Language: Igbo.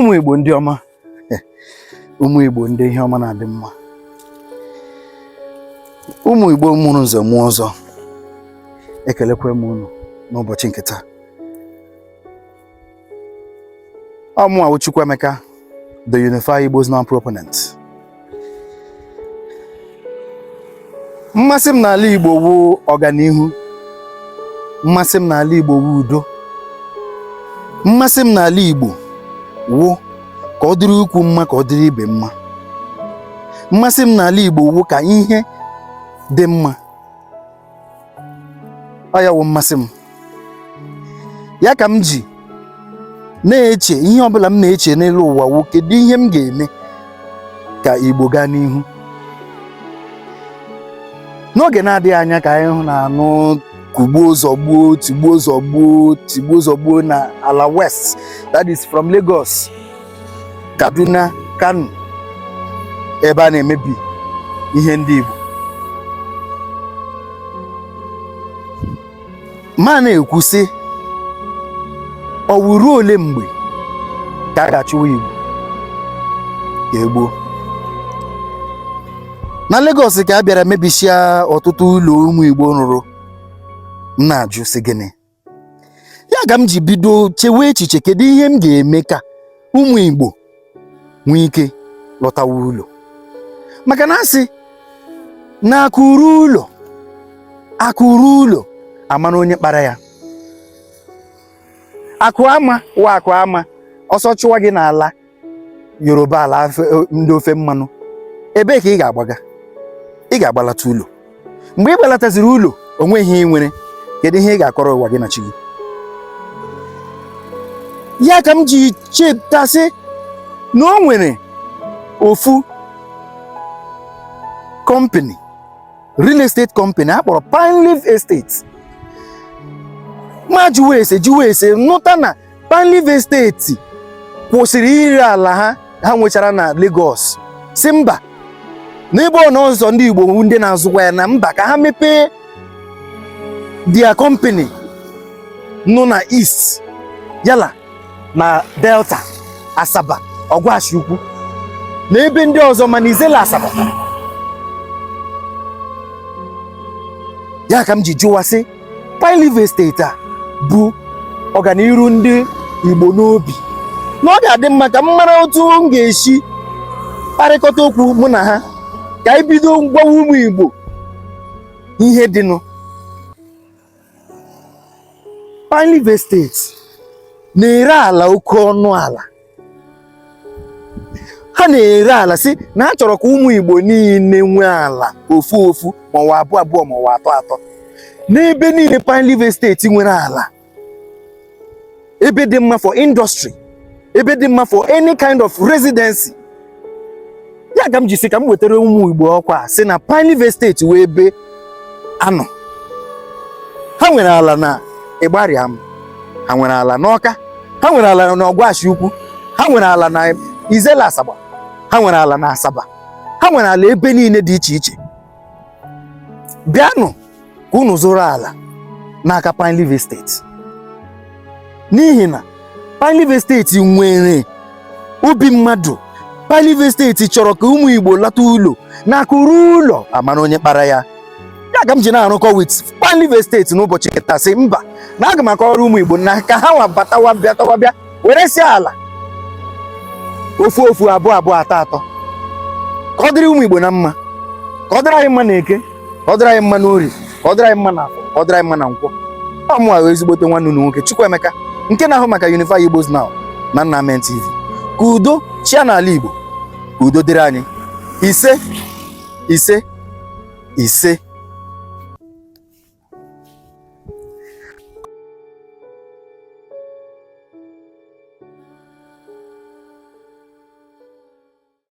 Ụmụ Igbo ndị ọma, ụmụ Igbo ndị ihe ọma na-adị mma, ụmụ Igbo mụrụ nze mụọ ọzọ, ekelekwe m unu n'ụbọchị nke taa. Ọ mụwa wụ Chukwuemeka, the Unify Igbos Now proponent. Mmasị m n'ala Igbo wụ ọganihu, mmasị m n'ala Igbo wụ udo, mmasị m n'ala Igbo wụ ka ọ dịrị ikwu mma, ka ọ dịrị ibe mma. Mmasị m n'ala Igbo wụ ka ihe dị mma. Ọ ya wụ mmasị m. Ya ka m ji na-eche ihe ọbụla m na-eche n'elu ụwa wụ kedu ihe m ga-eme ka Igbo gaa n'ihu. N'oge na-adịghị anya ka anyị hụ na-anụ kugbuo zọgbuo, tigbuo zọgbuo, tigbuo zọgbuo na ala West, that is from Lagos, Kaduna, Kano, ebe a na-emebi ihe ndị Igbo. Ma na-ekwu sị, ọ wụ ruo ole mgbe ka a ga-achụwa Igbo ka e gbuo? Na Lagos ka a bịara mebisia ọtụtụ ụlọ ụmụ Igbo rụrụ. M na-ajụ sị gịnị? Ya ka m ji bido chewe echiche, kedu ihe m ga-eme ka ụmụ Igbo nwee ike lọtawa ụlọ? Maka na a sị na akụ ruo ụlọ, akụ ruo ụlọ, a mara onye kpara ya. Akụ ama wụ akụ ama, ọsọ chụwa gị n'ala Yoruba, ala ndị ofe mmanụ, ebee ka ị ga-agbaga? Ị ga-agbalata ụlọ. Mgbe ị gbalataziri ụlọ, o nweghị ihe ị nwere, kedu ihe ị ga-akọrọ ụwa gị na chi gị? Ya ka m ji cheta sị na o nwere ofu company, real estate company a kpọrọ Pine Leaf Estate. Ma jụwa ese, jụwa ese, nụta na Pine Leaf Estate kwụsịrị ire ala ha ha nwechara na Lagos, sị mba, n'ebe ọ na ọzọ ndị Igbo ndị na-azụkwa ya na mba, ka ha mepee their company nọ na East, yala na Delta, Asaba, Ọgwashi Ukwu na ebe ndị ọzọ, mana Izele Asaba. Ya ka m ji jụwa sị, Pine Leaf Estate a bu ọganiru ndị Igbo n'obi, na ọ ga-adị mma ka m mara otu m ga-esi kparịkọta okwu mụ na ha, ka anyị bido gwawa ụmụ Igbo ihe dịnụ. Pine Leaf Estate na-ere ala oke ọnụ ala. Ha na-ere ala, sị na ha chọrọ ka ụmụ Igbo niile nwee ala ofu ofu, maọwụ abụọ abụọ, maọwụ atọ atọ, n'ebe niile Pine Leaf Estate nwere ala, ebe dị mma for industry, ebe dị mma for any kind of residency. Ya ka m ji sị ka m wetara ụmụ Igbo ọkwa a, sị na Pine Leaf Estate wụ ebe a nọ. Ha nwere ala na Igbariam, ha nwere ala n'Ọka, ha nwere ala n'Ọgwashi Ukwu, ha nwere ala na Izele Asaba, ha nwere ala na Asaba, ha nwere ala ebe niile dị iche iche. Bịanụ ka unu zụrụ ala n'aka Pine Leaf Estate, n'ihi na Pine Leaf Estate nwere obi mmadụ. Pine Leaf Estate chọrọ ka ụmụ Igbo lata ụlọ, na akụ ruo ụlọ, a mara onye kpara ya. Ya ka m ji na-arụkọ with Pine Leaf Estate n'ụbọchị taa, sị mba, na aga m akọrọ ụmụ Igbo na ka ha nwa batawa, bịatawa, bịa weresịa ala ofu ofu, abụọ abụọ, atọ atọ, ka ọ dịrị ụmụ Igbo na mma, ka ọ dịrị anyị mma na eke, ka ọ dịrị anyị mma n'orie, ka ọ dịrị anyị mma na afọ, ka ọ dịrị anyị mma na nkwọ. Ọ mụwa ezigbote nwanne unu nwoke Chukwuemeka, nke na-ahụ maka Unify Igbos Now na Nna Amen TV. Ka udo chịa n'ala Igbo, ka udo dịrị anyị. Ise, ise, ise.